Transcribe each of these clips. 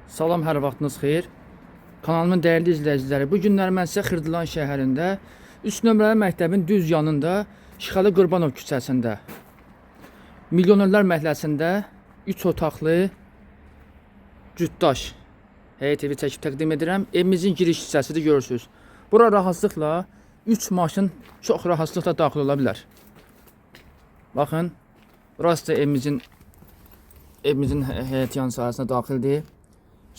Salam, hər vaxtınız xeyir. Kanalımın dəyərli izləyiciləri, bu günlər mən sizə Xırdalan şəhərində 3 nömrəli məktəbin düz yanında Şıxəli Qurbanov küçəsində Milyonerlər məhəlləsində 3 otaqlı cütdaş həyət evi çəkib təqdim edirəm. Evimizin giriş hissəsidir, görürsüz. Bura rahatlıqla 3 maşın çox rahatlıqla daxil ola bilər. Baxın, burası da evimizin həyət yan sahəsinə daxildir.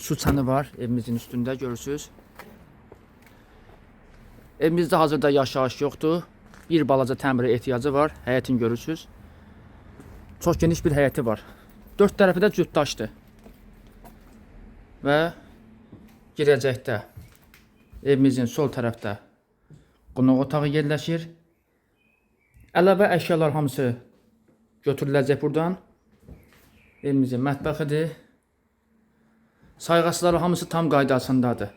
Su çanı var evimizin üstündə, görürsüz. Evimizdə hazırda yaşayış yoxdur. Bir balaca təmirə ehtiyacı var. Həyətin görürsüz. Çox geniş bir həyəti var. Dörd tərəfi də cütdaşdır. Və girəcəkdə evimizin sol tərəfdə qonaq otağı yerləşir. Əlavə əşyalar hamısı götürüləcək buradan. Evimizin mətbəxidir. Sayğacları hamısı tam qaydasındadır.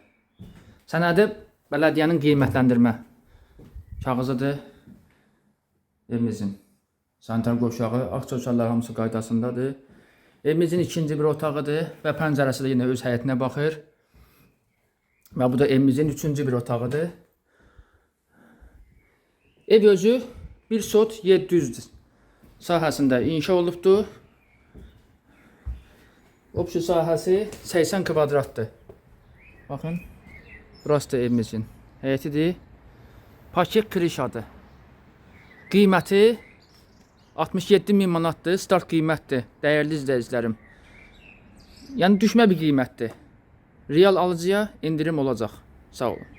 Sənədi bələdiyyənin qiymətləndirmə kağızıdır. Evimizin sanitar qovşağı, ağ hamısı qaydasındadır. Evimizin ikinci bir otağıdır və pəncərəsi də yenə öz həyətinə baxır. Və bu da evimizin üçüncü bir otağıdır. Ev özü 1 sot 700 sahəsində inşa olubdur. Opşu sahəsi 80 kvadratdır. Baxın, burası da evimizin həyətidir. Paket krişadır. Qiyməti 67 min manatdır. Start qiymətdir, dəyərli izləyicilərim. Yəni düşmə bir qiymətdir. Real alıcıya endirim olacaq. Sağ olun.